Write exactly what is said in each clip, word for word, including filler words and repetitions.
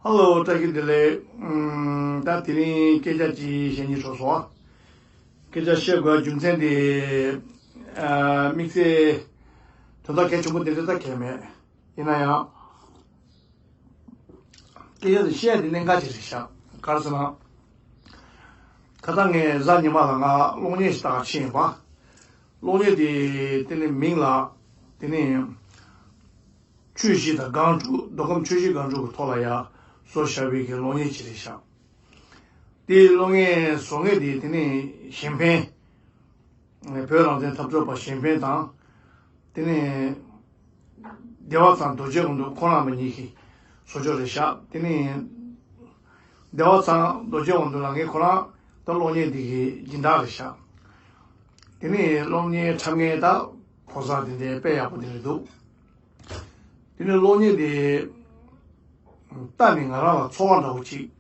ཧ་ལོ། བཀྲ་ཤིས་བདེ་ལེགས། ཨམ། ད་དེ་རིང་སྐད་ཆ་ཅིག་བཤད་སྙིང་བྲོ་སོང་། སྐད་ཆ་བཤད་དགོས་རྒྱུ་མཚན་དེ། ཨ། དམིགས་བསལ་དོན་དག་གལ་ཆེན་པོ་དེ་འདྲ་ད་གལ་མེད། ཡིན་ན་ཡང་། སྐད་ཆ་དེ་བཤད་དེ་གནད་འགག་ཅིག་རེད་ཤག་ག་རེ་ཟེར་ན། ཁ་སང་ངས་གཟའ་ཉི་མ་ལ་ང་གློག་བརྙན་ཞིག་ལྟ་ག་ཕྱིན་ཡིན་པ། གློག་བརྙན་དེ་དེ་ནི་མིང་ལ། དེ་ནི། ཆུ་བཞི་དང་སྒང་དྲུག་མདོ་ཁམས་ཆུ་བཞི་སྒང་དྲུག་གི་ཐོག་ལ་ཡ་བཟོ་བཞག་པའི་གི་གློག་བརྙན་ཅིག་རེད་ཤག་དེའི་གློག་བརྙན་བཟོ་མཁན་དེ་དེ་ནི་གཞན་ཕན། བོད་རང་བཙན་འཐབ་རྩོད་པ་གཞན་ཕན་དང་། དེ་ནི་བདེ་བ་ཚང་རྡོ་རྗེ་དགོངས་དུ་ཁོ་རང་པ་གཉིས་ཀྱི་བཟོ་ཕྱོགས་རེད་ཤག་དེ་ནི་བདེ་བ་ཚང་རྡོ་རྗེ་དགོངས་དུ་ལ་ངས་ཁོ་རང་ད་གློག་བརྙན་འདི་གི་སྦྱིན་བདག་རེད་ཤག་དེ་ནི་གློག་བརྙན་འཁྲབ་མཁན་ད་ཕོ་གསར་དེ་འདྲའི་དཔེ་ཡག་པོ་དེ་རེད་འདུག་དེ་ནི་གློག་བརྙན་དེ་ལྟ་ནས་ང་རང་ལ་ཚོར་བ་འདྲ་བོ་ཅིག་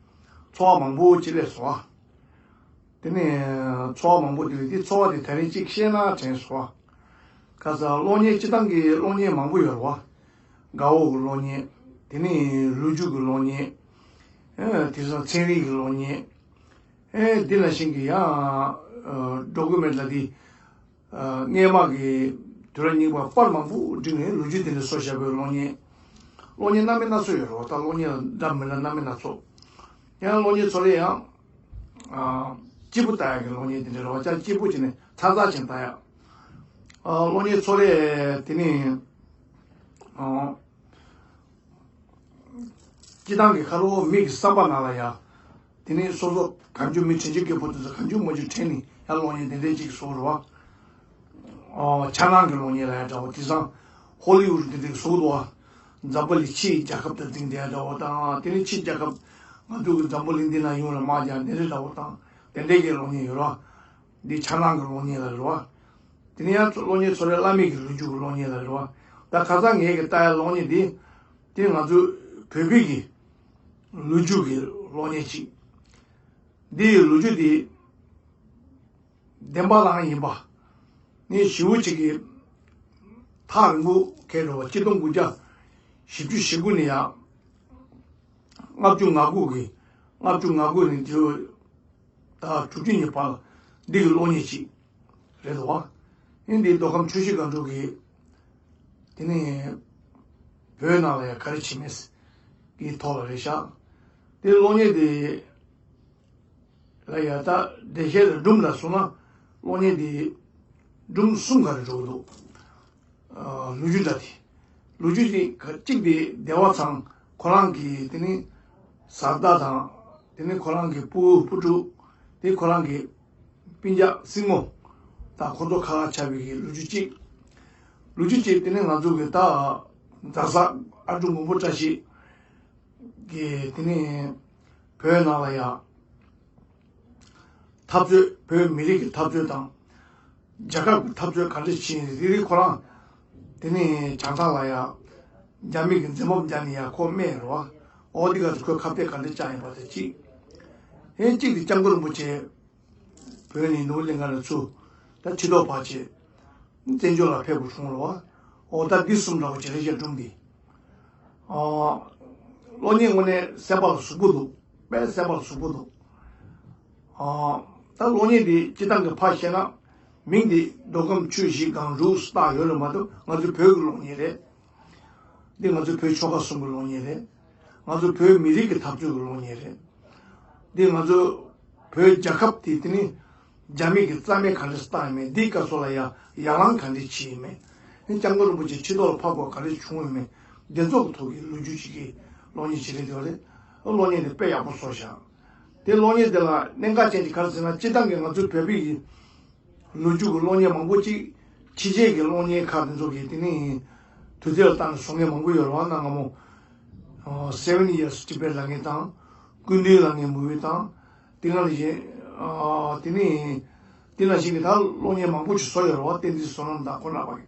ཚོར་བ་མང་པོ་ཅིག་སླེབས་སོང་བ། དེ་ནས་ཚོར་བ་མང་པོ་འདུག་དེ་ཚོར་བ་དེ་ད་རིང་གཅིག་བཤད་ན་དྲན་སོང་བ། ཁ་སང་གློག་བརྙན་སྤྱི་བཏང་གི་གློག་བརྙན་མང་པོ་ཡོད་རེད་བ། དགའ་བོ་གི་གློག་བརྙན། དེ་ནས་ལོ་རྒྱུས་ཀྱི་གློག་བརྙན། ཨེ། དེང་སང་ཚན་རིག་གི་གློག་བརྙན། ཨེ། འདི་ནང་བཞིན་གྱི་ཡང་། ཨ། འགྲོ་གི་མེད་ལ་དེ། ཨ། སྔས་མ་གི་དུས་རབས་རྙིང་པ་པར་མང་པོ་བསྒྲིགས་ནས་ལོ་རྒྱུས་དེ་འདྲ་བཟོ་བཞག་པའི་གློག་བརྙན། གློག་བརྙན་སྣ་མིན་སྣ་ཚོགས་ཡོད་རེད་བ། ད་གློག་བརྙན་ལ་འདྲ་མི་འདྲ་སྣ་མིན་སྣ་ཚོགས། ཡང་གློག་བརྙན་ཚོ་ལས་ཡང་། ཨ། སྐྱིད་པོ་ལྟ་ཡག་གི་གློག་བརྙན་དེ་འདྲ་རེད་བ། ཅང་སྐྱིད་པོ་བྱས་ནས་ཚ་ཚ་བྱས་ནས་ལྟ་ཡག་ཨ། གློག་བརྙན་ཚོ་ལས་དེ་ནི། ཨ། སྤྱི་བཏང་གི་ཁ་ལོ་མི་གི་བསམ་པ་ནང་ལ་ཡ། དེ་ནི་སོ་སོ་གང་བྱུང་མི་དྲན་རྒྱུ་རྒད་པོ་དེ་ཚོ་གང་བྱུང་མ་བྱུང་དྲན་ནས་ཡ་གློག་བརྙན་དེ་འདྲའི་ཅིག་བཟོ་རེད་བ། ཨོ། འཆར་སྣང་གི་གློག་བརྙན་ལ་ཡ་འདྲ་བོ། དེང་སང་ཧོ་ལི་ཝུད་དེ་འདྲའི་བཟོ་འདུག་བ། འཛམ་བུ་གླིང་ཕྱིའི་རྒྱལ་ཁབ་དང་འཛིང་བསྡད་ཡ་འདྲ་བོ་དང་། དེ་ནི་ཕྱིའི་རྒྱལ་ཁབ་ང་ཚོ་གི་འཛམ་བུ་གླིང་འདི་ན་ཡོང་ལ་དམག་རྒྱག་འདི་འདྲ་འདྲ་བོ་དང་། དེ་འདྲའི་གི་གློག་བརྙན་ཡོད་རེད་བ། འདི་འཆར་སྣང་གི་གློག་བརྙན་ལ་རེད་བ། དེ་ནས་ཡང་གློག་བརྙན་ཚོ་ལས་བླ་མེད་ཀྱི་ལོ་རྒྱུས་ཀྱི་གློག་བརྙན་ལ་རེད་བ། ད་ཁ་སང་ངས་ཀྱི་ལྟ་ཡ་གློག་བརྙན་འདི། དེ་ང་ཚོའི་བོད་པའི་གི་ལོ་རྒྱུས་ཀྱི་གློག་བརྙན་ཅིག་འདི་ཡི་ལོ་རྒྱུས་འདི་བདེན་པ་རང་ཡིན་པ། ནི་ཞེ་པོ་ཅིག་གི་ཐག་རིང་པོ་གས་རེད་བ། ཆིག་སྟོང་དགུ་བརྒྱ་བཞི་བཅུ་ཞེ་དགུ་ནས་ཡང་ལྔ་བཅུ་ང་དགུ་གི། ལྔ་བཅུ་ང་དགུ་ནས་དེ། ད་དྲུག་ཅུ་ནས་བར་འདི་གི་གློག་བརྙན་ཅིག་རེད་དོ། ཨིན་འདི་མདོ་ཁམས་ཆུ་བཞི་སྒང་དྲུག་གི་དེ་ནས་བོད་ནང་ལ་ཡང་ག་རེ་བྱེད་མེད་ཀྱི་ཐོག་ལ་རེད་ཤག་དེ་གློག་བརྙན་དེ་ལ་ཡ་ད་འགྲེལ་བཤད་དང་སྒྲུང་ལ་སོང་ན་གློག་བརྙན་དེ་སྒྲུང་གསུམ་ག་རེ་འགྲོ་གི་འདུག་ལོ་རྒྱུས་འདྲ་དེ། ལོ་རྒྱུས་དེ་གཅིག་དེ་བདེ་བ་ཚང་ཁོ་རང་གི་དེ་ནི་བཟའ་ཟླ་དང་། དེ་ནི་ཁོ་རང་གི་སྤུ་བོ་སྤུ་ཕྲུག་དེ་ཁོ་རང་གི་སྤུན་ཀྱག་སྲིང་མོ་དང་ཁོ་ཚོ་ཁ་ཁ་ཆགས་པའི་གི་ལོ་རྒྱུས་གཅིག་ལོ་རྒྱུས་གཅིག་དེ་ནི་ང་ཚོ་གི་ད་མཛའ་བཟའ་ཨ་ཀྲུག་མགོན་པོ་བཀྲ་ཤིས་ཀྱི་དེ་ནི་བོད་ནང་ལ་ཡང་། འཐབ་རྩོད། བོད་མི་རིགས་ཀྱི་འཐབ་རྩོད་དང་། རྒྱལ་ཁབ་ཀྱི་འཐབ་རྩོད་ག་འདྲ་བྱས་ཡིན་རེད། དེ་རིང་ཁོ་རང་དེ་ནས་བྱང་ཐང་ལ་ཡ་རྒྱ་མི་གི་འཛིན་པ་རྒྱག་ནས་ཡ་ཁོ་རྨས་རེད་བ། འོ་དེ་ག་ཚོད་ཁོས་ཁ་གཏད་ག་འདྲ་བཅག་ཡིན་པ་དེ་གཅིག་ཧེ་གཅིག་དེ་སྐྱབས་མགོན་རིན་པོ་ཆེ་བོད་ནས་ནོར་བུ་གླིང་ཁ་ལ་ཚུར་ད་ཕྱི་ཐོག་ཕར་བྱས། བཙན་བྱོལ་ལ་ཕེབས་དགོས་བྱུང་རེད་བ། འོ་ད་འདི་གསུམ་འདྲ་བོ་བྱས་རེད་ཤག་སྒྲུང་འདི། ཨ། གློག་བརྙན་དངོས་གནས་གསན་པ་ལ་ཟུག་པོ་འདུག་དཔེ་གསན་པ་ལ་ཟུག་པོ་འདུག་ཨ། ད་གློག་བརྙན་འདི་སྤྱི་བཏང་གི་ཕར་བཤད་ན། མིང་འདི་མདོ་ཁམས་ཆུ་བཞི་སྒང་དྲུག་བཏགས་ཡོད་རེད་མ་གཏོགས་ང་ཚོའི་བོད་ཀྱི་གློག་བརྙན་རེད། འདི་ང་ཚོའི་བོད་ཆོལ་ཁ་གསུམ་གྱི་གློག་བརྙན་རེད། ང་ཚོའི་བོད་མི་རིགས་ཀྱི་འཐབ་རྩོད་ཀྱི་གློག་བརྙན་རེད། འདི་ང་ཚོའི་བོད་རྒྱལ་ཁབ་དེ་དེ་ནི། རྒྱ་མི་གིས་རྩ་མེད་ག་འདྲ་བཏང་ཡོད་མེད། འདིའི་སྐབས་སུ་ལ་ཡ་ཡར་ལངས་ག་འདྲ་བྱས་ཡོད་མེད། ཨ་ནི་སྐྱབས་མགོན་རིན་པོ་ཆེ་ཕྱི་ལོགས་ལ་ཕེབས་དགོས་ག་འདྲ་བྱུང་ཡོད་མེད། འདི་ཚོ་གི་ཐོག་གི་ལོ་རྒྱུས་ཤིག་གི་གློག་བརྙན་ཞིག་རེད་འདུག་རེད། ཨ། གློག་བརྙན་དེ་དཔེ་ཡག་པོ་བཟོ་བཞག་དེ་གློག་བརྙན་དེ་ལ་གནད་འགག་ཅན་གྱི་ག་རེ་ཟེར་ན། སྤྱིར་བཏང་གི་ང་ཚོའི་བོད་པའི་གི་ལོ་རྒྱུས་ཀྱི་གློག་བརྙན་མང་པོ་ཅིག་ཕྱི་རྒྱལ་གྱི་གློག་བརྙན་ཁག་དེ་ཚོ་གི་དེ་ནི་དུས་ཚོད་ལ་བཏང་ནས་བཟོ་མཁན་མང་པོ་ཡོད་རེད་བ། གནའ་སྔ་མོ། ཨ། Seven Years Tibet ལབ་མཁན་དང་། སྐུ་མདུན་ལབ་མཁན་མུ་བི་དང་། དེ་ག་ནང་བཞིན། ཨ། དེ་ནི་དེ་ནང་བཞིན་གྱི་ད་གློག་བརྙན་མང་པོ་ཞིག་བཟོས་ཡོད་རེད་བ། བསྟན་འཛིན་བསོད་ནམས་དང་ཁོ་ན་བ་གི།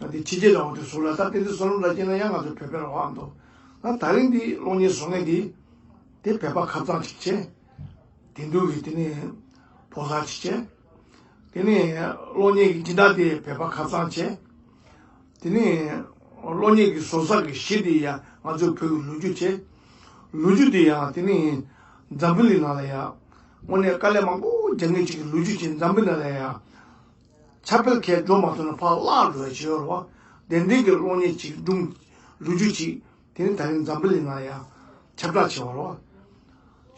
ཨ། དེ་ཕྱི་རྒྱལ་འདྲ་བོ་དེ་བཟོ་ལ། ད་བསྟན་འཛིན་བསོད་ནམས་ལ་བྱས་ན་ཡང་ང་ཚོ་བོད་པའི་རེད་བ། ཨ་མདོ། ད་ད་རིང་འདི་གློག་བརྙན་བཟོ་མཁན་འདི་དེ་བོད་པ་ཁ་གཙང་ཅིག་བྱས། དེ་འདུག་གི་དེ་ནི་ཕོ་གསར་ཅིག་བྱས། དེ་ནི་གློག་བརྙན་གྱི་སྦྱིན་བདག་དེ་བོད་པ་ཁ་གཙང་བྱས། དེ་ནས་གློག་བརྙན་གྱི་བཟོ་ས་གི་གཞི་དེ་ཡང་ང་ཚོའི་བོད་ཀྱི་ལོ་རྒྱུས་བྱས། ལོ་རྒྱུས་དེ་ཡང་དེ་ནི་འཛམ་བུ་གླིང་ནང་ལ་ཡང་དངོས་གནས་དཀའ་ལས་མང་པོ་རྒྱག་མཁན་ཅིག་གི་ལོ་རྒྱུས་ཅིག་འཛམ་བུ་གླིང་ནང་ལ་ཡང་ཁྱབ་སྤེལ་ཁས་འགྲོ་མ་ཐུབ་ན་ཕར་བརླག་འགྲོ་ཡ་ཅིག་ཡོད་རེད་བ། དེ་འདྲའི་གི་གློག་བརྙན་ཅིག་སྒྲུང་ལོ་རྒྱུས་ཅིག་དེ་ནི་ད་རིང་འཛམ་བུ་གླིང་ནང་ཡང་ཁྱབ་བསྒྲགས་བྱས་པ་རེད་བ།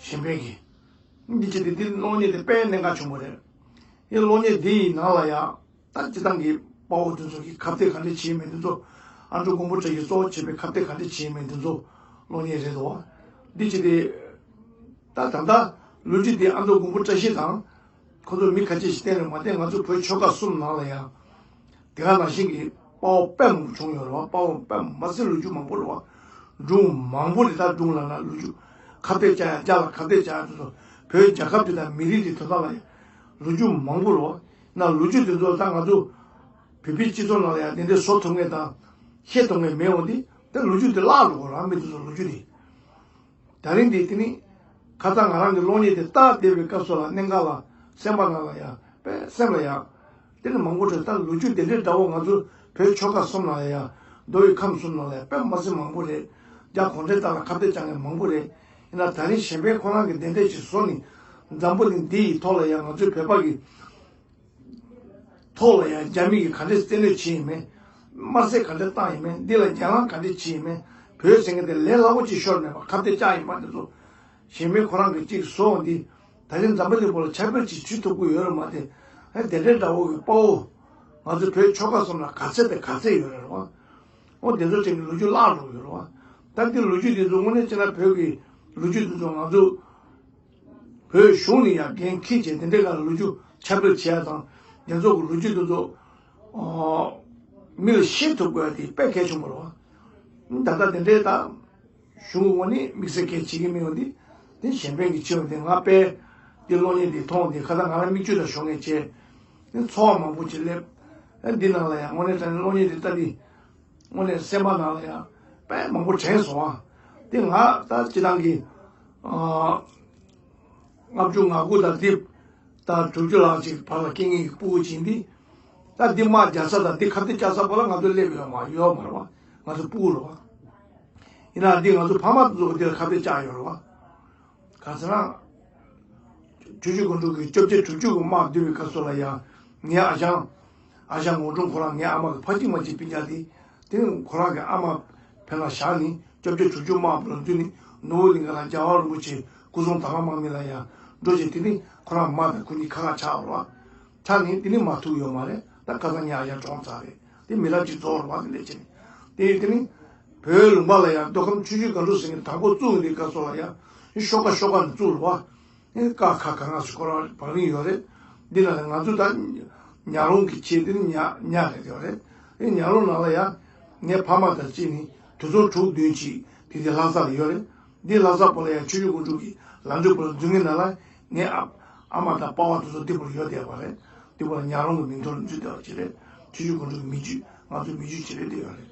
གཞན་ཕན་གྱི། འདི་ཅི་སྟེ་འདི་གློག་བརྙན་དེ་དཔེ་གནད་འགག་ཆེན་པོ་རེད། ཡང་གློག་བརྙན་འདི་ཡི་ནང་ལ་ཡང་ད་སྤྱི་བཏང་གི་དཔའ་བོ་དེ་ཚོ་གི་ཁ་གཏད་ག་འདྲ་བྱས་མེད་དེ་ཚོ། ཨ་འབྲུག་མགོན་པོ་བཀྲ་ཤིས་གཙོ་བོ་བྱས་པའི་ཁ་གཏད་ག་འདྲ་བྱས་མེད་དེ་ཚོ་གློག་བརྙན་རེད་དོ། འདི་ཅི་སྟེ་ད་ད་ལྟ་ལོ་རྒྱུས་འདི་ཨ་འབྲུག་མགོན་པོ་བཀྲ་ཤིས་དང་ཁོ་ཚོ་མི་ཁ་ཤས་ཤིག་བསྟེན་ནས་མ་བསྟེན། ང་ཚོ་བོད་ཆོལ་ཁ་གསུམ་ནང་ལ་ཡང་དེ་ག་ནང་བཞིན་གྱི་དཔའ་བོ་དཔེ་མང་པོ་བྱུང་ཡོད་རེད་བ། དཔའ་བོ་དཔེ་མ་སྲིད་ལོ་རྒྱུས་མང་པོ་རེད་བ། སྒྲུང་མང་པོ་རེད། ད་སྒྲུང་ལབ་ན་ལོ་རྒྱུས་ཁ་གཏད་བཅག་ཡ། རྒྱ་ལ་ཁ་གཏད་བཅག་ཡ་དེ་ཚོ་བོད་རྒྱལ་ཁབ་དེ་དང་མི་རིགས་དེ་དོན་དག་ལ་ཡང་ལོ་རྒྱུས་མང་པོ་རེད་བ། ན་ལོ་རྒྱུས་དེ་ཚོ་ད་ང་ཚོ་བོད་པའི་སྤྱི་ཚོགས་ནང་ལ་ཡང་དེ་འདྲའི་བཟོ་ཐུབ་མཁན་དང་ཤེས་ཐུབ་མཁན་མེད་འོང་དེ། དེ་ལོ་རྒྱུས་དེ་བརླག་འགྲོ་གི་རེད་བ། མི་དེ་ཚོ་ལོ་རྒྱུས་དེ། ད་རིང་འདི་དེ་ནི་ཁ་སང་ང་རང་གི་གློག་བརྙན་དེ་བལྟས་བསྡད་པའི་སྐབས་སུ་ལ་གནད་འགག་ལ་སེམས་པ་ནང་ལ་ཡང་དཔེ་སེམས་ལ་ཡང་དེ་ནི་མང་པོ་བྱུང་། ད་ལོ་རྒྱུས་དེ་འདྲའི་འདྲ་བོ་ང་ཚོ་བོད་ཆོལ་ཁ་གསུམ་ནང་ལ་ཡང་མདོ་དབུས་ཁམས་གསུམ་ནང་ལ་ཡང་དཔེ་མ་སྲིད་མང་པོ་རེད། རྒྱ་གུང་ཁྲན་ཏང་ལ་ཁ་གཏད་བཅག་མཁན་མང་པོ་རེད། ཡིན་ན་ད་རིང་གཞན་ཕན་ཁོ་རང་གི་དེ་འདྲས་ཅིག་བཟོ་ནི་འཛམ་བུ་གླིང་འདི་ཡི་ཐོག་ལ་ཡང་ང་ཚོའི་བོད་པ་གི་ཐོག་ལ་ཡང་རྒྱ་མི་གིས་ག་འདྲས་བཙན་གནོན་བྱས་ཡིན་མིན། དམར་གསོད་ག་འདྲས་བཏང་ཡིན་མིན། འདི་ལ་གྱེན་ལངས་ག་འདྲས་བྱས་ཡིན་མིན། བོད་ཟེར་མཁན་དེ་ལས་སླ་པོ་ཅིག་ཤོར་མེད་པ། ཁ་གཏད་བཅག་ཡིན་པ་འདི་ཚོ་གཞན་མི་ཁོ་རང་གིས་ཅིག་བཟོ་འོང་དུས། ད་རིང་འཛམ་བུ་གླིང་པོ་ལ་ཁྱབ་སྤེལ་ཅིག་བྱེད་ཐུབ་ཀྱི་ཡོད་རེད་མ་གཏོགས། ཨེ་དེ་འདྲའི་འདྲ་བོ་གི་དཔའ་བོ་ང་ཚོ་བོད་ཆོལ་ཁ་གསུམ་ལ་ག་ཚད་དང་ག་ཚད་ཡོད་རེད་བ། འོ་དེ་ཚོ་ཅན་གྱི་ལོ་རྒྱུས་བརླག་འགྲོ་གི་ཡོད་རེད་བ། ད་འདི་ལོ་རྒྱུས་འདི་ཚོ་དངོས་གནས་བྱས་ན་བོད་ཀྱི་ལོ་རྒྱུས་འདི་ཚོ་ང་ཚོ་བོད་གཞུང་ནས་ཡང་འགན་འཁྱེར་བྱས། དེ་འདྲའི་སྒང་ལ་ལོ་རྒྱུས་ཁྱབ་སྤེལ་བྱེད་ཡ་དང་། དེ་ཚོ་གི་ལོ་རྒྱུས་དེ་ཚོ་ཨ་མི་ལ་ཤེས་ཐུབ་དགོས་ཡ་དེ་དཔེ་གལ་ཆེན་པོ་རེད་བ། ད་ལྟ་དེ་འདྲའི་ད་གཞུང་གི་ངོས་ནས་དམིགས་བསལ་གལ་ཆེ་གི་མི་ཡོང་དེ། དེ་གཞན་ཕན་གྱི་ཆེ་བ་དེ། ང་དཔེ་དེ་གློག་བརྙན་དེ་མཐོང་དེ་ཁ་སང་ང་རང་མིག་ཆུ་དང་ཤོར་མཁན་བྱས། དེ་ཚོར་བ་མང་པོ་ཅིག་སླེབས། ཨ་འདི་ནང་ལ་ཡང་དངོས་གནས་དྲང་གནས་གློག་བརྙན་དེ་ལྟ་དུས། དངོས་གནས་སེམས་པ་ནང་ལ་ཡང་དཔེ་མང་པོ་དྲན་སོང་ཨ། དེ་ང་ད་སྤྱི་བཏང་གི་ཨ་ལྔ་བཅུ་ང་དགུ་དང་འདི་དང་དྲུག་ཅུ་ལྷག་ཅིག་བར་ལ་སྐྱེ་མཁན་གྱི་སྤུ་གུ་ཅིག་འདི། ད་འདི་དམག་རྒྱག་ས་དང་འདི་ཁ་གཏད་བཅག་ས་བར་ལ་ང་ཚོ་སླེབས་ཡོད་མ་ཡོད་མ་རེད་བ། ང་ཚོ་སྤུ་གུ་རེད་བ། ཡིན་ན་འདི་ང་ཚོ་ཕ་མ་དེ་ཚོ་གི་འདིར་ཁ་གཏད་བཅག་ཡོད་རེད་བ། ག་ཟེར་ན། ཆུ་བཞི་སྒང་དྲུག་གི་བཅོ་བརྒྱད་དྲུག་ཅུ་གི་དམག་བསྡུས་པའི་སྐབས་སུ་ལ་ཡང་། ངའི་ཨ་ཞང་། ཨ་ཞང་ངོ་ཀྲུང་ཁོ་རང་ངའི་ཨ་མ་གི་ཕ་གཅིག་མ་གཅིག་སྤུན་ཀྱག་དེ། དེ་ནི་ཁོ་རང་གི་ཨ་མ་ཕན་ལ་བཞག་ནས་བཅོ་བརྒྱད་དྲུག་ཅུ་དམག་ལ་འཛུལ་ནས་ནོར་བུ་གླིང་ག་ལ་རྒྱལ་བ་རིན་པོ་ཆེ་སྐུ་སྲུང་དར་ལག་དམག་མི་ལ་ཡང་འགྲོ་བྱས། དེ་ནི་ཁོ་རང་མ་དང་ཁོ་གཉིས་ཁ་ཁ་ཆགས་པ་རེད་བ། ཆགས་ནས་དེ་ནི་མ་ཐུག་ཡོད་མ་རེད། ད་ཁ་སང་ངའི་ཨ་ཞང་གྲོངས་ཚར་རེད། དེ་མི་རབས་གཅིག་རྫོགས་རེད་བ། དེ་འདྲ་བྱས་ནས་དེ་དེ་ནི་བོད་ལུང་པ་ལ་ཡང་མདོ་ཁམས་ཆུ་བཞི་སྒང་དྲུག་ཟེར་མཁན་དང་པོ་བཙུགས་ཡོང་དུས་སྐབས་སུ་ལ་ཡང་ཤོག་ཁ་ཤོག་ཁ་ནས་བཙུགས་རེད་བ། ཀ་ཁ་ག་ང་སུ་ཁོ་རང་བག་རིང་ཡོད་རེད། འདི་ནང་ལ་ང་ཚོ་ད་ཉག་རོང་གི་ཆེད་དེ་ནི་ཉག་ཉག་རེད་ཡོད་རེད། དེ་ཉག་རོང་ནང་ལ་ཡང་ངའི་ཕ་མ་དང་གཅིག་ནི་དུས་ཚོད་དྲུག་བདུན་ཅིག་དེ་དེ་ལྷ་ས་ལ་ཡོད་རེད། འདི་ལྷ་ས་བར་ལ་ཡང་ཆུ་བཞི་སྒང་དྲུག་གི་ལམ་འགྲོ་བར་འཛུལ་མཁན་ནང་ལ་ངའི་ཨ་ཨ་མ་དང་པ་ཕ་དེ་ཚོ་འདི་བར་ཡོད་བསྡད་པ་རེད། འདི་བར་ཉག་རོང་གི་མིང་ཐོག་ལ་འཛུལ་བསྡད་པ་ཅིག་རེད། ཆུ་བཞི་སྒང་དྲུག་གི་མི་རྒྱུད། ང་ཚོའི་མི་རྒྱུད་ཅིག་རེད་བསྡད་ཡོད་རེད།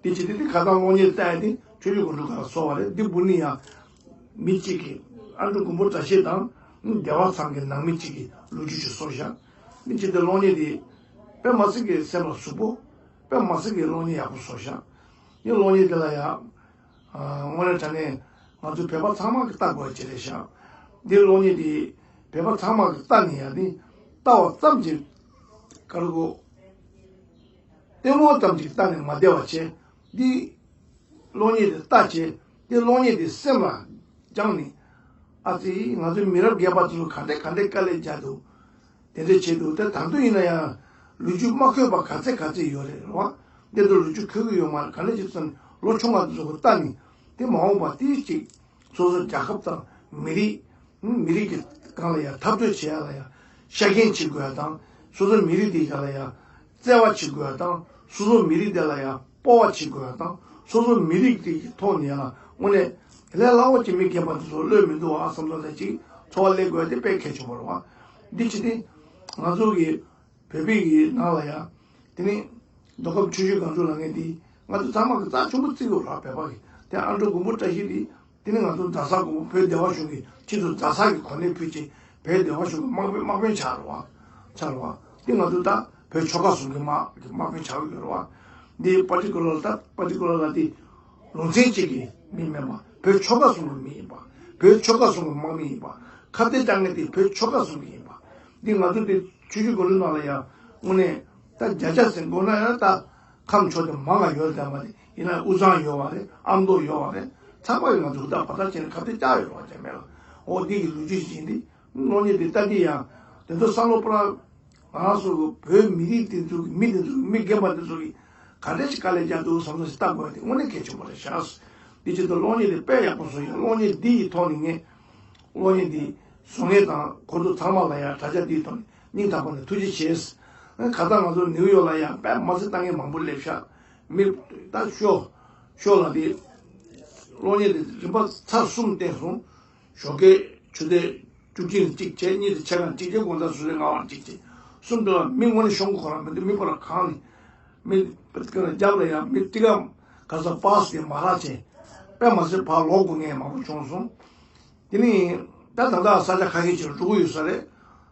དེ་བྱས་ཏེ་འདི་ཁ་སང་གློག་བརྙན་བལྟས་ཏེ་ཆུ་བཞི་སྒང་དྲུག་ག་ལ་སོང་བ་རེད། འདི་བུ་ནི་ཡང་མི་གཅིག་གིས་ཨ་འབྲུག་མགོན་པོ་བཀྲ་ཤིས་དང་སྡེ་བ་ཚང་གི་ནང་མི་གཅིག་གིས་ལོ་རྒྱུས་ཅིག་བཟོས་བཞག་འདི་བྱས་ཏེ་གློག་བརྙན་འདི་དཔེ་མ་སྲིད་ཀྱི་སེམས་ལ་ཟུག་པོ། དཔེ་མ་སྲིད་ཀྱི་གློག་བརྙན་ཡག་པོ་བཟོས་བཞག་འདི་གློག་བརྙན་འདི་ལ་ཡང་དངོས་གནས་དྲང་གནས་ང་ཚོ་བོད་པ་ཚང་མ་གིས་ལྟ་དགོས་ཅིག་རེད་བཞག་འདི་གློག་བརྙན་འདི་བོད་པ་ཚང་མ་གིས་ལྟ་ནས་ཡང་འདི་ལྟ་བ་ཙམ་གྱིས་ག་རེ་གོ། ལྟད་མོ་ཙམ་གྱིས་ལྟ་ནས་མ་བསྡད་པ་བྱས། འདི་གློག་བརྙན་དེ་ལྟ་བྱས། དེ་གློག་བརྙན་དེ་སེམས་ལ་བཅངས་ནས། ཨ་ཙི། ང་ཚོའི་མི་རབས་རྒན་པ་ཚོས་ག་འདྲས་ག་འདྲས་དཀའ་ལས་བརྒྱབ་འདུག་དེ་འདྲས་བྱས་འདུག་དེ་ད་དུང་ཡིན་ན་ཡང་ལོ་རྒྱུས་མ་འཁོད་པ་ག་ཚད་ག་ཚད་ཡོད་རེད་རེད་བ། འདི་ཚོ་ལོ་རྒྱུས་འཁོད་ཀྱི་ཡོད་མ་རེད། ག་འདྲས་བྱས་ཙང་ལོ་ཆུང་བ་ཚོ་ལྟ་ནས། དེ་མ་འོངས་པ་དེ་ཅིག་སོ་སོ་རྒྱལ་ཁབ་དང་མི་རིགས། མི་རིགས་ཀྱི་སྒང་ལ་ཡང་འཐབ་རྩོད་བྱེད་ཡ་ལ་ཡང་ཤ་རྐྱེན་བྱེད་དགོས་ཡ་དང་། སོ་སོ་མི་རིགས་དེ་ཡ་ལ་ཡང་བརྩེ་བ་བྱེད་དགོས་ཡ་དང་། སོ་སོ་མི་རིགས་དེ་ལ་ཡང་སྤོབས་པ་བྱེད་དགོས་ཡ་དང་། སོ་སོ་མི་རིགས་དེ་གི་ཐོག་ནས་ཡ་ལ་དངོས་གནས་ལས་སླ་བོ་ཅིག་མི་རྒན་པ་དེ་ཚོ་བློས་མི་འདུག་ཨ་བསམ་བློ་ལ་ཅིག་ཚོར་བ་སླེབས་དགོས་ཡ་དེ་དཔེ་གལ་ཆེན་པོ་རེད་བ། འདི་ཅི་སྟེ་ང་ཚོ་གི་བོད་པའི་གི་ནང་ལ་ཡང་། དེ་ནི་མདོ་ཁམས་ཆུ་བཞི་སྒང་དྲུག་ལབ་མཁན་དེ་ང་ཚོ་ཚང་མ་གི་རྩ་ཆེན་པོ་བརྩི་དགོས་ར། བོད་པ་གི་དེ་ཨ་འབྲུག་མགོན་པོ་བཀྲ་ཤིས་དེ། དེ་ནི་ང་ཚོ་རྡ་ས་མགོན་པོ་བོད་བདེ་བ་གཞུང་གི་ཆེད་དུ་རྡ་ས་གི་གོ་གནས་ཕུལ་ཅིང་བོད་བདེ་བ་གཞུང་གི་དམག་དཔོན་དམག་དཔོན་ཆགས་རེད་བ། ཆགས་རེད་བ། དེ་ང་ཚོ་ད་བོད་ཆོལ་ཁ་གསུམ་གི་དམག་གི་དམག་དཔོན་ཆགས་ཡོད་རེད་བ། འདི་particular ད་particular ལ་དེ་ལུང་ཚན་གཅིག་གི་མི་མིན་པ། བོད་ཆོལ་ཁ་གསུམ་གྱི་མི་ཡིན་པ། བོད་ཆོལ་ཁ་གསུམ་གྱི་དམག་མི་ཡིན་པ། ཁ་གཏད་བཅག་མཁན་དེ་བོད་ཆོལ་ཁ་གསུམ་གྱི་ཡིན་པ། འདི་ང་ཚོ་དེ་ཆོས་བརྒྱུད་འགོ་ལུགས་ནང་ལ་ཡང་དངོས་གནས་ད་བརྒྱ་ཆ་ཟིན་དགོས་ན་ཡང་ད་ཁམས་ཕྱོགས་དེ་མང་བ་ཡོད་དམ་མ་རེད། ཡིན་ན་དབུས་གཙང་ཡོད་བ་རེད། ཨ་མདོ་ཡོད་བ་རེད། ཚང་མ་ཡོད། ང་ཚོ་ཧུར་ཐག་བར་ཐག་བྱས་ནས་ཁ་གཏད་བཅག་ཡོད་རེད་བ། རྒྱ་མེད་ལ། འོ་འདི་གི་ལོ་རྒྱུས་ཤིག་ཡིན། འདི་གློག་བརྙན་འདི་ལྟ་དུས་ཡང་དེ་ཚོ་བསམ་བློ་སྤོ་ར། ང་རང་ཚོ་བོད་མི་རིགས་དེ་ཚོ་གི་མི་དེ་ཚོ་གི་མི་རྒན་པ་དེ་ཚོ་གི་ག་འདྲ་ཞིག་དཀའ་ལས་རྒྱག་འདུག་བསམ་བསམ་ཞིག་ལྟ་དགོས་པ་དེ་དངོས་གནས་གལ་ཆེན་པོ་རེད་ཤག་འདི་ཆེད་དུ་གློག་བརྙན་དེ་དཔེ་ཡག་པོ་བཟོ་ཡོད། གློག་བརྙན་འདི་ཡི་ཐོག་ནས་ངས་གློག་བརྙན་འདི་བཟོ་མཁན་དང་གོ་ཚོད་ཚང་མ་ལ་ཡང་དྲ་རྒྱ་འདིའི་ཐོག་ནས་སྙིང་ཐག་པ་ནས་ཐུགས་རྗེ་ཆེ། ག་ད་ང་ཚོ་ནིའུ་ཡོག་ལ་ཡང་དཔེ་མ་ཟད་ལྟ་མཁན་མང་པོ་སླེབས་ཤག་མི་ད་ཤོ་ཤོ་ལ་དེ་གློག་བརྙན་དེ་རིམ་པ་ཚར་གསུམ་བསྟན་སོང་། ཞོགས་ཀས་ཆུ་ཚོད་བཅུ་གཅིག་གཅིག་བྱས། གཉིས་དེ་ཆ་གང་གཅིག་བྱས། དགོང་དག་སོ་སོའི་སྔ་བར་གཅིག་བྱས། གསུམ་དུ་ལ་མི་དངོས་གནས་ཤོང་གི་ཁོ་རང་མི་འདུག་མི་པར་གང་ནས་མི་རྒྱབ་ལ་ཡང་མི་ཏི་ཀ་ག་ས་པཱ་སི་དེ་མ་རག་བྱས། དཔེ་མ་ཟད་ཕར་ལོག་དགོས་མཁན་མང་པོ་བྱུང་སོང་། དེ་ནི་ད་ད་ལྟ་ས་ཆ་ཁ་ཤས་ཅིག་ལ་འགྲོ་གི་ཡོད་ས་རེད།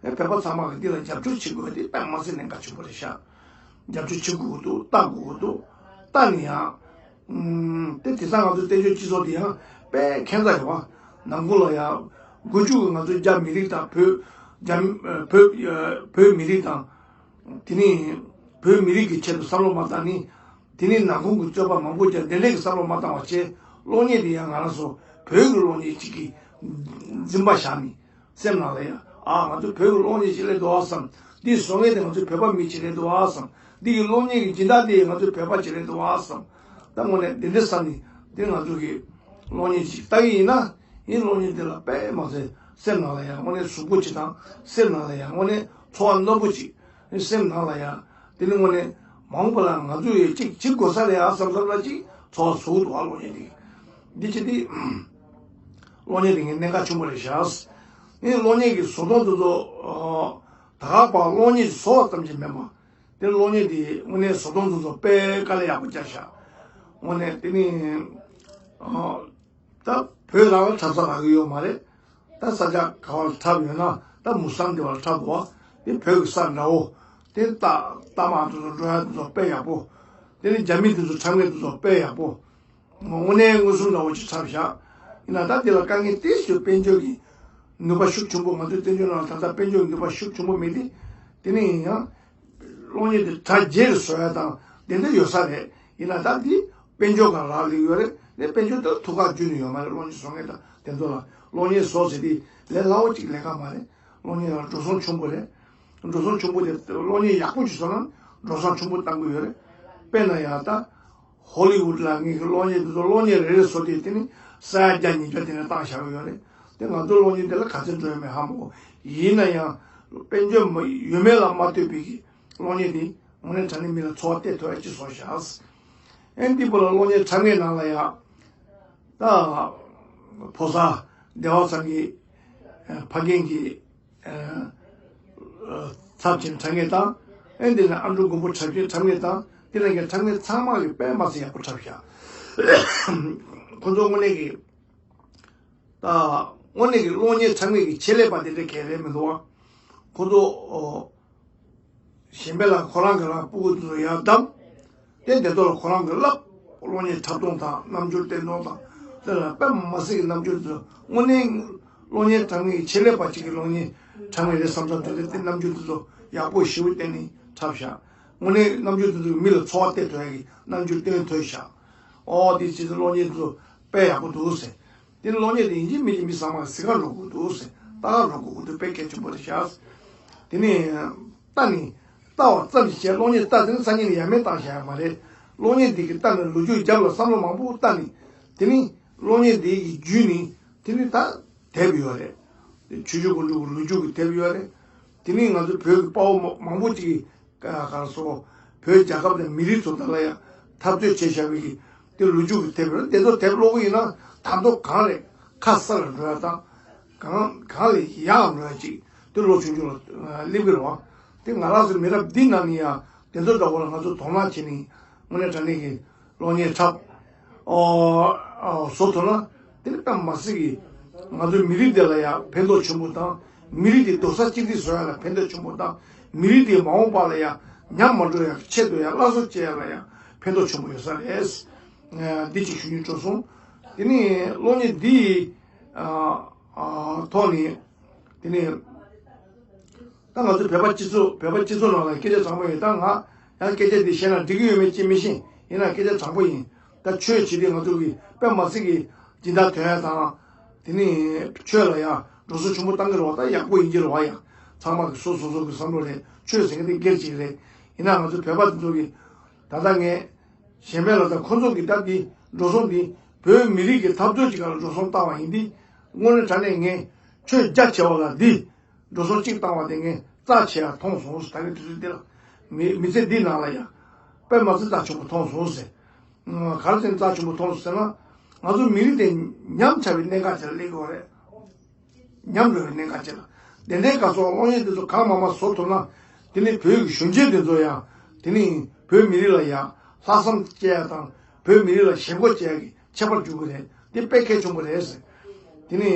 ཨེ་བོད་པ་ཚང་མ་གི་འདི་ལ་རྒྱབ་སྐྱོར་བྱེད་དགོས་དེ་དཔེ་མ་ཟད་གནད་འགག་ཆེན་པོ་རེད་ཤག་རྒྱབ་སྐྱོར་བྱེད་དགོས་ཀྱི་འདུག་ལྟ་དགོས་ཀྱི་འདུག་ལྟ་ནི་ཡང་། ཨུམ། དེ་དེང་སང་ང་ཚོ་བཙན་བྱོལ་སྤྱི་ཚོགས་འདི་ཡང་དཔེ་ཁྱད་མཚར་ཡོད་པ། ནང་ཁུལ་ལ་ཡང་། འགོ་མཇུག་གི་ང་ཚོ་རྒྱ་མི་རིགས་དང་བོད། རྒྱ། བོད། བོད་མི་རིགས་དང་། དེ་ནི། བོད་མི་རིགས་ཀྱི་ཆེད་དུ་བསམ་བློ་མ་བཏང་ནི། དེ་ནི་ནང་ཁུལ་གྱི་རྩོད་པ་མང་པོ་རྒྱག་འདི་འདྲས་ཀྱི་བསམ་བློ་མ་བཏང་བ་བྱས། གློག་བརྙན་འདི་ཡང་ང་རང་ཚོ་བོད་ཀྱི་གློག་བརྙན་ཅིག་གི་འཛིན་པ་བཞག་ནི། སེམས་ནང་ལ་ཡང་ཨ་ང་ཚོ་བོད་ཀྱི་གློག་བརྙན་ཞིག་སླེབས་འདུག་ཨ་བསམ། འདི་བཟོ་མཁན་དེ་ང་ཚོ་བོད་པ་མི་ཞིག་སླེབས་འདུག་ཨ་བསམ། འདི་གི་གློག་བརྙན་གྱི་སྦྱིན་བདག་དེ་ང་ཚོ་བོད་པ་ཞིག་སླེབས་འདུག་ཨ་བསམ། ད་དངོས་གནས་འདི་འདྲ་བསམ་ནས་འདི་ང་ཚོ་གི་གློག་བརྙན་ཞིག་ལྟ་གི་ཡིན་ན། ཡིན་གློག་བརྙན་འདི་ལ་དཔེ་མ་ཚད་སེམས་ནང་ལ་ཡང་དངོས་གནས་གཟུགས་པོ་ཅིག་དང་སེམས་ནང་ལ་ཡང་དངོས་གནས་ཚོར་བ་རྣོན་པོ་ཅིག་སེམས་ནང་ལ་ཡང་དེ་ནི་དངོས་གནས་མ་འོངས་པ་ལ་ང་ཚོ་ཡི་ཅིག་བྱེད་དགོས་ས་རེད་ཨ་བསམ་བསམ་ལ་ཅིག་ཚོར་བ་ཟུག་འདུག་ཨ། གློག་བརྙན་འདི་འདི་ཅི་འདི། གློག་བརྙན་དེ་ངས་གནད་འགག་ཆེན་པོ་རེད་ཤག་ཨེ་གློག་བརྙན་གྱི་བཟོ་སྟངས་དེ་ཚོ། ད་ག་པར་གློག་བརྙན་བཟོ་བ་ཙམ་གྱིས་མིན་པ། དེ་གློག་བརྙན་དེ་དངོས་གནས་བཟོ་སྟངས་དེ་ཚོ་དཔེ་དཀའ་ལས་ཡག་པོ་བརྒྱབ་ཤག་དངོས་གནས་དེ་ནི། ད་བོད་རང་ལ་འཁྲབ་ས་རག་གི་ཡོད་མ་རེད། ད་ས་ཆ་ག་བར་འཁྲབ་ཡོད་ན་ད་མུ་སམ་དེ་བར་འཁྲབ་འདུག་བ། དེ་བོད་ཀྱི་ས་འདྲ་བོ། དེ་རྟ་རྟ་དམག་དེ་ཚོ་འགྲོ་ཡ་དེ་ཚོ་དཔེ་ཡག་པོ། དེ་ནི་རྒྱ་མི་དེ་ཚོ་འཁྲབ་མཁན་དེ་ཚོ་དཔེ་ཡག་པོ། དངོས་གནས་མངོན་སུམ་འདྲ་བོ་ཅིག་འཁྲབ་བཞག་ཡིན་ན་ད་དེ་ལ་དཀའ་ངལ་ཏོག་ཙམ་དཔལ་འབྱོར་གྱི་ནུས་པ་ཤུགས་ཆེན་པོ། ང་ཚོའི་བཙན་བྱོལ་ནང་ལ་ད་ལྟ་དཔལ་འབྱོར་གྱི་ནུས་པ་ཤུགས་ཆེན་པོ་མེད་དེ། དེ་ནས་ཡིན་ཡང་གློག་བརྙན་དེ་གྲ་རྒྱས་ཀྱི་བཟོ་ཡ་དང་དེ་འདྲ་ཡོད་ས་རེད། ཡིན་ན་ད་འདི་དཔལ་འབྱོར་གང་རག་ལས་ཡོད་རེད། དེ་དཔལ་འབྱོར་དེ་ཐུགས་ཁག་རྒྱུན་ནས་ཡོད་མ་རེད། གློག་བརྙན་བཟོ་མཁན་དང་དེ་ཚོ་ལ་གློག་བརྙན་བཟོ་ཟེར་དེ་ལས་སླ་བོ་ཅིག་ལས་ཀ་མ་རེད། གློག་བརྙན་ལ་འགྲོ་སོང་ཆེན་པོ་རེད། འགྲོ་སོང་ཆེན་པོ་དེ་གློག་བརྙན་ཡག་པོ་ཞིག་བཟོ་ན་འགྲོ་སོང་ཆེན་པོ་བཏང་གི་ཡོད་རེད། དཔེར་ན་ཡང་ད། ཧོ་ལི་ཝུད་ལ་ངེད་ཀྱི་གློག་བརྙན་འདི་ཚོ་གློག་བརྙན་རེ་རེ་བཟོ་དུས་དེ་ནི་ས་ཡ་བརྒྱ་ཉིས་བརྒྱ་དེ་ནས་བཏང་བཞག་གི་ཡོད་རེད། དེ་ང་ཚོ་གློག་བརྙན་དེ་ལ་ག་ཚོད་འགྲོ་ཡོད་མེད་ཧ་མ་གོ། ཡིན་ན་ཡང་དཔལ་འབྱོར་མ་ཡོད་མེད་ལ་མ་ལྟོས་པའི་གི་གློག་བརྙན་དེ་དངོས་གནས་དྲང་གནས་མི་ལ་ཚོར་བ་སྟེར་ཐུབ་ཡ་ཅིག་བཟོ་བཞག་ཨེ་འདི་པོ་ལ་གློག་བརྙན་འཁྲབ་མཁན་ནང་ལ་ཡང་ད་ཕོ་གསར་བདེ་བ་ཚང་གི་ཕ་རྒན་གྱི་ཚབ་ཆེན་འཁྲབ་མཁན་དང་། ཨེ་འདི་ནས་ཨ་འབྲུག་མགོན་པོ་འཁྲབ་ཆེན་འཁྲབ་མཁན་དང་། འདི་ནས་ཀྱི་འཁྲབ་མཁན་ཚང་མ་གི་དཔེ་མ་སྲིད་ཡག་པོ་འཁྲབ་ཤག་ཁོ་ཚོ་དངོས་གནས་ཀྱི་ད་དངོས་གནས་ཀྱི་གློག་བརྙན་འཁྲབ་མཁན་གྱི་ཆེད་ལས་པ་དེ་འདྲ་གལ་རེད་མི་འདུག་བ། ཁོ་ཚོ་གཞན་པའི་ལ་ཁོ་རང་གི་རང་སྤུ་གུ་དེ་ཚོ་ཡར་བདམས། དེ་དེ་ཚོ་ལ་ཁོ་རང་གི་བསླབ། གློག་བརྙན་འཁྲབ་སྟོན་དང་རྣམ་འགྱུར་བསྟན་སྟོན་དང་། དེ་ལ་དཔེ་མ་སྲིད་ཀྱི་རྣམ་འགྱུར་དེ་ཚོ་དངོས་གནས་གློག་བརྙན་འཁྲབ་མཁན་གྱི་ཆེད་ལས་པ་གཅིག་གིས་གློག་བརྙན་འཁྲབ་མཁན་རེད་བསམ་ཙང་དེ་འདྲ་དེ་རྣམ་འགྱུར་དེ་ཚོ་ཡག་པོ་ཞེ་པོ་བསྟན་ནས་འཁྲབ་བཞག་དངོས་གནས་རྣམ་འགྱུར་དེ་ཚོ་མི་ལ་ཚོར་བ་སྟེར་ཐུབ་ཡག་གི་རྣམ་འགྱུར་སྟོན་ཐུབ་བཞག་ཨོ་དེ་ཕྱི་ཚེ་གློག་བརྙན་དེ་ཚོ་དཔེ་ཡག་པོ་འདུག་ཟེར། དེ་ནི་གློག་བརྙན་དེ་ཡིན་གཅིག་མིན་གཅིག་མི་ཚང་མ་གཟིགས་ག་འགྲོ་དགོས་འདུག་ཟེར། ལྟ་ག་འགྲོ་དགོས་འདུག་དཔེ་གལ་ཆེན་པོ་རེད་ཤག་དེ་ནས་ལྟ་ནི། ལྟ་བ་ཙམ་ཞིག་བྱས་གློག་བརྙན་ལྟ་དེ་ནི་སང་ཉིན་ནས་ཡ་མེད་བཏང་བཞག་ཡ་མ་རེད། གློག་བརྙན་དེ་གི་ལྟ་ནི་ལོ་རྒྱུས་རྒྱབ་ལ་བསམ་བློ་མང་པོ་བཏང་ནི། དེ་ནི་གློག་བརྙན་དེ་གི་བརྒྱུད་ནི་དེ་ནི་ད་དེབ་ཡོད་རེད། ཆོས་བརྒྱུད་དགོན་སྡེ་གི་ལོ་རྒྱུས་ཀྱི་དེབ་ཡོད་རེད། དེ་ནི་ང་ཚོ་བོད་ཀྱི་དཔའ་བོ་མང་པོ་ཅིག་གིས་ག་ག་རེ་ཟེར། བོད་རྒྱལ་ཁབ་དང་མི་རིགས་ཚོ་དག་ལ་ཡང་འཐབ་རྩོད་བྱས་བཞག་པའི་གི་དེ་ལོ་རྒྱུས་ཀྱི་དེབ་རེད། དེ་ཚོ་དེབ་ཀློག་གི་ཡིན་ན་ད་དུང་གང་ལས་ཁ་གསལ་ལ་འགྲོ་ཡ་དང་། གང་གང་ལས་ཡག་འགྲོ་ཡ་ཅིག་དེ་ལོ་ཆུང་ཆུང་ལ་སླེབས་ཀྱི་རེད་བ། དེ་ང་རང་ཚོ་མི་རབས་འདི་ནང་ནས་ཡང་དེ་ཚོ་འདྲ་བོ་ལ་ང་ཚོ་དོ་སྣང་བྱེད་ནས་དངོས་གནས་དྲང་གནས་ཀྱི་གློག་བརྙན་འཁྲབ། ཨོ། ཨོ། བཟོ་ཐུབ་ན་དེ་ནི་དཔེ་མ་སྲིད་ཀྱི་ང་ཚོའི་མི་རིགས་དེ་ལ་ཡང་ཕན་ཐོགས་ཆེན་པོ་དང་། མི་རིགས་དེ་རྡོག་རྩ་གཅིག་སྒྲིལ་བཟོ་ཡ་ལ་ཕན་ཐོགས་ཆེན་པོ་དང་། མི་རིགས་དེ་མ་འོངས་པ་ལ་ཡང་ཉམས་མ་འགྲོ་ཡ་ཆེད་དུ་ཡང་སླར་གསོ་བྱེད་ཡ་ལ་ཡང་ཕན་ཐོགས་ཆེན་པོ་ཡོད་ས་རེད། འདི་གཅིག་ཞུ་སྙིང་བྲོ་སོང་། དེ་ནས་གློག་བརྙན་འདིའི་ཐོག་ནས་དེ་ནས་ད་ང་ཚོ་བོད་པ་སྤྱི་ཚོགས་བོད་པ་སྤྱི་ཚོགས་ནང་ལ་སྐད་ཆ་དྲང་པོ་ཡིན། ད་ང་ཡང་སྐད་ཆ་འདི་བཤད་ན་འགྲིག་གི་ཡོད་མེད་ཅེས་མི་ཤེས། ཡིན་ན་སྐད་ཆ་དྲང་པོ་ཡིན། ད་ཆོས་བྱེད་དུས་ང་ཚོ་གི་དཔེ་མ་སྲིད་ཀྱི་སྦྱིན་བདག་དོན་ཡ་དང་། དེ་ནས་ཆོས་ལ་ཡང་འགྲོ་སོང་ཆེན་པོ་བཏང་གི་རེད་བ། ད་ཡག་པོ་ཡིན་གྱི་རེད་བ། ཡང་ཚང་མ་གི་སོ་སོ་སོ་གི་བསམ་བློ་རེད། ཆོས་ཟེར་མཁན་དེ་སྒེར་གཅིག་རེད། ཡིན་ན་ང་ཚོ་བོད་པ་དེ་ཚོ་གི་ད་ལྟ་ངས་གཞན་ཕན་ལ་ད་ཁོ་ཚོ་གི་ད་དེ་འགྲོ་སོང་དེ་བོད་མི་རིགས་ཀྱི་འཐབ་རྩོད་ཅིག་ག་ལ་འགྲོ་སོང་བཏང་བ་ཡིན་དུས། དངོས་གནས་དྲང་གནས་ངས་ཆོས་རྒྱ་ཆེ་བ་ལ་འདི་འགྲོ་སོང་གཅིག་བཏང་བ་དེ་ངས་རྩ་ཆེ་ཡ་མཐོང་སོང་། ད་གི་དུས་ཚོད་འདི་ལ་མི་མི་ཚེ་འདིའི་ནང་ལ་ཡང་དཔེ་མ་སྲིད་རྩ་ཆེན་པོ་མཐོང་སོང་ཟེར། ག་རེ་བྱས་ནས་རྩ་ཆེན་པོ་མཐོང་སོང་ཟེར་ན། ང་ཚོ་མི་རིགས་དེ་ཉམས་ཆག་པའི་གནད་འགག་ཅིག་ལ་སླེབས་ཀྱི་ཡོད་རེད། ཉམས་འགྲོ་བའི་གནད་འགག་ཅིག་ལ། དེ་འདྲའི་སྐབས་སུ་གློག་བརྙན་དེ་ཚོ་གང་མང་མང་བཟོ་ཐུབ་ན། དེ་ནི་བོད་ཀྱི་གཞོན་སྐྱེས་དེ་ཚོ་ཡང་དེ་ནི་བོད་མི་རིགས་ལ་ཡང་ལྷག་བསམ་སྐྱེ་ཡ་དང་། བོད་མི་རིགས་ལ་ཞེན་ཁོག་སྐྱེ་ཡ་གི་ཁྱད་པར་འགྱུར་གི་རེད། དེ་དཔེ་གལ་ཆེན་པོ་རེད་ཟེར། དེ་ནི་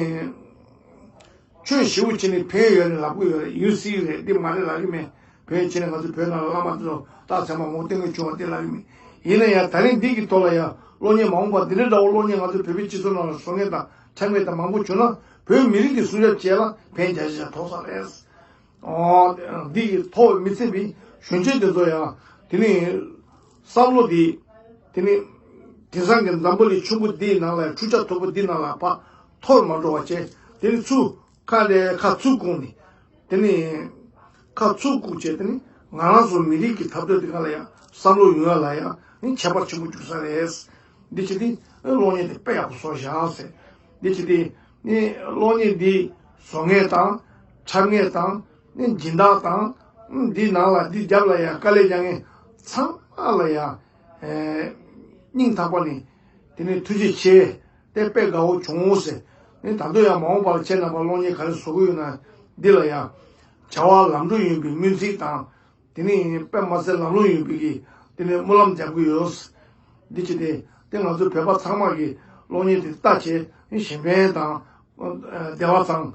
ཆོས་ཞེ་པོ་བྱས་ནས་ཕན་ཡོད་རེད་ལབ་གི་ཡོད་རེད། ཡོད་སྲིད་རེད། འདི་མ་རེད་ལབ་གི་མེད། ཕན་ཡོད་བྱས་ནས་ང་ཚོ་བོད་ནང་ལ་བླ་མ་དེ་ཚོ་རྟགས་ཚད་མ་མང་པོ་བསྟེན་དགོས་བྱུང་བ་དེ་ལབ་གི་མེད། ཡིན་ན་ཡང་ད་རིང་འདི་གི་ཐོག་ལ་ཡང་གློག་བརྙན་མ་འོངས་པ་འདི་འདྲ་འདྲ་བོ་གློག་བརྙན་ང་ཚོ་བོད་པའི་སྤྱི་ཚོགས་ནང་ལ་བཟོ་མཁན་དང་འཁྲབ་མཁན་དང་མང་པོ་བྱུང་ན། བོད་མི་རིགས་ཀྱི་སྲུང་སྐྱོབ་བཅས་ལ་ཕན་རྒྱ་ཆེ་ཆེ་ཐོགས་ས་རེད། ཨོ། འདི་ཡི་ཐོག་མི་ཚེ་བའི་གཞོན་སྐྱེས་དེ་ཚོ་ཡང་དེ་ནི་བསམ་བློ་འདི་དེ་ནི་དེང་སང་གི་འཛམ་བུ་གླིང་ཆུང་ཀུ་འདིའི་ནང་ལ། འཕྲུལ་ཆས་མཐོ་པོ་འདིའི་ནང་ལ་ཕར་འཐོར་མ་འགྲོ་བ་བྱས། དེ་ནི་ཚུར་ཁ་ལས་ཁ་ཚུར་བསྐུངས་ནས། དེ་ནི་ཁ་ཚུར་བསྐུངས་བྱས། དེ་ནི་ང་རང་ཚོ་མི་རིགས་ཀྱི་འཐབ་རྩོད་དེ་ག་ལ་ཡང་བསམ་བློ་ཡོང་ཡ་ལ་ཡང་ནི་ཁྱད་པར་ཆེན་པོ་འགྱུར་ས་རེད། འདི་བྱས་ཏེ་གློག་བརྙན་དེ་དཔེ་ཡག་པོ་བཟོ་བཞག་ཟེར། འདི་བྱས་ཏེ་ནི་གློག་བརྙན་འདི་བཟོ་མཁན་དང་འཁྲབ་མཁན་དང་ནི་སྦྱིན་བདག་དང་། འདི་ནང་ལ་འདི་རྒྱབ་ལ་ཡང་དཀའ་ལས་རྒྱག་མཁན་ཚང་མ་ལ་ཡང་སྙིང་ཐག་པ་ནས་དེ་ནས་ཐུགས་རྗེ་ཆེ། དེ་དཔེ་དགའ་བོ་བྱུང་ཟེར། ནི་ད་དུང་ཡང་མ་འོངས་པར་ཁྱེད་རྣམ་པ་གློག་བརྙན་ག་རེ་བཟོ་གི་ཡོད་ན། འདི་ལ་ཡང་བྱ་བ་ལམ་འགྲོ་ཡིན་པའི་སྨོན་ཚིག་དང་། དེ་ནི་དཔེ་མ་སྲིད་ལམ་ལྷོང་ཡོད་པའི་གི་དེ་ནི་སྨོན་ལམ་རྒྱབ་གི་ཡོད། འདི་བྱས་ཏེ་དེ་ང་ཚོ་བོད་པ་ཚང་མ་གི་གློག་བརྙན་དེ་ལྟ་བྱས། གཞན་ཕན་དང་བདེ་བ་ཚང་།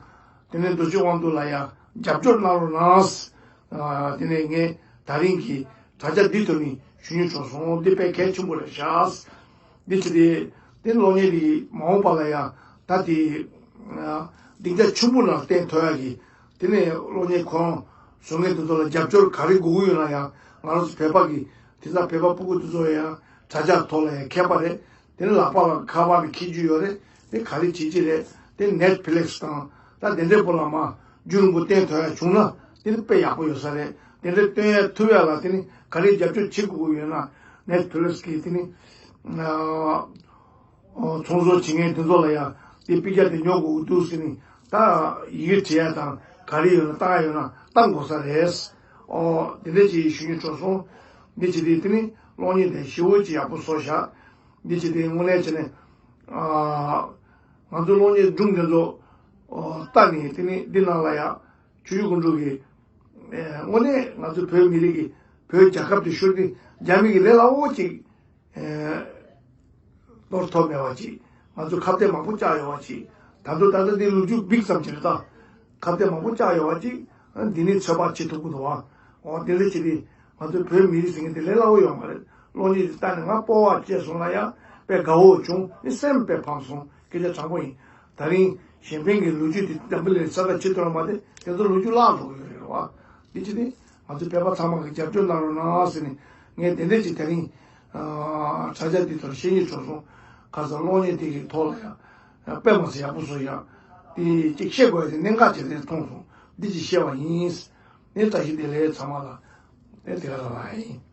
དེ་ནི་རྡོ་རྗེ་དབང་འདུས་ལ་ཡང་རྒྱབ་སྐྱོར་གནང་རོགས་གནང་། དེ་ནས་ངས་ད་རིང་གི་དྲ་རྒྱ་འདི་ཐོག་ནས་ཞུ་སྙིང་བྲོ་སོང་། འདི་དཔེ་གལ་ཆེན་པོ་རེད་ཤག། འདི་བྱས་ཏེ་དེ་གློག་བརྙན་འདི་མ་འོངས་པ་ལ་ཡང་ད་དེ་སྡིངས་ཆ་ཆེན་པོ་ནང་བསྟན་ཐུབ་ཡ་གི། དེ་ནས་གློག་བརྙན་ཁོང་བཟོ་མཁན་དེ་ཚོ་ལ་རྒྱབ་སྐྱོར་ག་རེ་དགོས་ཀྱི་ཡོད་ན་ཡང་། ང་རང་ཚོ་བོད་པ་གི་དེ་ཚོ་བོད་པ་སྤུ་གུ་དེ་ཚོ་ཡང་དྲ་རྒྱ་ཐོག་ལ་ཡང་མཁས་པ་རེད། དེ་ནི་ལག་པ་ལ་ཁ་པར་ནས་འཁྱེར་རྒྱུ་ཡོད་རེད། དེ་ག་རེ་བྱེད་ཀྱི་རེད། དེ་ནེཊ་ཕི་ལིག་སི་དང་ད་དེ་འདྲའི་པོ་ལ་མ་རྒྱུ་རིང་པོ་བསྟན་ཐུབ་ཡ་བྱུང་ན་དེ་ནི་དཔེ་ཡག་པོ་ཡོད་ས་རེད། དེ་འདྲའི་སྟོན་ཡ་ཐུབ་ཡ་ལ་དེ་ནི་ག་རེ་རྒྱབ་སྐྱོར་བྱེད་དགོས་ཀྱི་ཡོད་ན། ནེཊ་ཕི་ལིག་སི་གིས་དེ་ནི་ཨོ། ཚོང་བཟོ་བྱེད་མཁན་དེ་ཚོ་ལ་ཡང་དེ་པི་ཀ་དེ་ཉོ་དགོས་ཀྱི་འདུག་ཟེར་ནས། ད་ཡི་གེ་བྲིས་ཡ་དང་ག་རེ་ཡོད་ན་བཏང་ཡ་ཡོད་ན་བཏང་དགོས་ས་རེད། ཨོ། དེ་འདྲ་ཅིག་ཞུ་སྙིང་བྲོ་སོང་། འདི་བྱས་ཏེ་དེ་ནི་གློག་བརྙན་དེ་ཞེ་པོ་ཅིག་ཡག་པོ་བཟོ་བཞག། འདི་བྱས་ཏེ་དངོས་གནས་བྱས་ནས་ཨ། ང་ཚོ་གློག་བརྙན་སྒྲུང་དེ་ཚོ་ཨོ་ལྟ་ནས། དེ་ནི་འདི་ནང་ལ་ཡང་ཆུ་བཞི་སྒང་དྲུག་གི་ཨེ། དངོས་གནས་ང་ཚོ་བོད་མི་རིགས་ཀྱི་བོད་རྒྱལ་ཁབ་དེ་ཤོར་ཏེ་རྒྱ་མི་གི་ལས་སླ་བོ་ཅིག་ཨེ། གཏོར་ཐུབ་མེད་པ་ཅིག། ང་ཚོ་ཁ་གཏད་མང་པོ་བཅག་ཡོད་པ་ཅིག། ད་དུང་ད་ལྟ་འདི་ལོ་རྒྱུས་འབིག་ཙམ་ཅིག་རེད་ད། ཁ་གཏད་མང་པོ་བཅག་ཡོད་པ་ཅིག། འདི་ནས་ཚོད་དཔག་བྱེད་ཐུབ་ཀྱི་འདུག་བ། འོ། དེ་འདྲ་བྱས་ཏེ་ང་ཚོའི་བོད་མི་རིགས་ཟེར་མཁན་དེ་ལས་སླ་བོ་ཡོད་མ་རེད། གློག་བརྙན་དེ་ལྟ་ནས་ང་སྤོབས་པ་སྐྱེས་སོང་ན་ཡང་དཔེ་དགའ་བོ་བྱུང་། ཨེ། སེམས་དཔེ་ཕམ་སོང་། སྐད་ཆ་དྲང་པོ་ཡིན། ད་རིང་གཞན་ཕན་གྱི་ལོ་རྒྱུས་དེ་འཛམ་བུ་གླིང་ས་ཁ་ཕྱེ་ཐུབ་ར་མ་དེ་དེ་ཚོ་ལོ་རྒྱུས་བརླག་འགྲོ་གི་ཡོད་རེད་བ། འདི་བྱས་ཏེ་ང་ཚོ་བོད་པ་ཚང་མ་གིས་རྒྱབ་སྐྱོར་གནང་རོགས་གནང་ཟེར་ནས། ངས་དེ་འདྲ་ཅིག་དེ་རིང་ཨ། དྲ་རྒྱ་འདི་ཐོག་བཤད་སྙིང་བྲོ་སོང་། ཁ་སང་གློག་བརྙན་དེ་གི་ཐོག་ལ་ཡང་དཔེ་མ་སྲིད་ཡག་པོ་བཟོས་ཡག། དེ་ཅིག་བཤད་དགོས་ཡ་དེ་གནད་འགག་ཅིག་རེད་མཐོང་སོང་། འདི་ཅིག་བཤད་པ་ཡིན། ནས་བཀྲ་ཤིས་བདེ་ལེགས་ཚང་མ་ལ། ཨེ། དེ་ག་རང་ཡིན།